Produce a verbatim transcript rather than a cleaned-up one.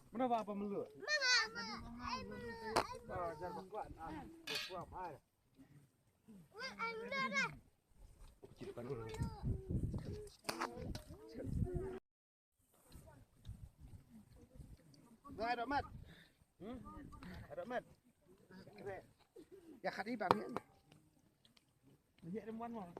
Mano ba apa melu? Ah, jar ba kuat, ah. Ba kuat, ah. Dah ada mat. Hmm? Ada mat. Ya, khat i bang ni. Ni ada muan mo.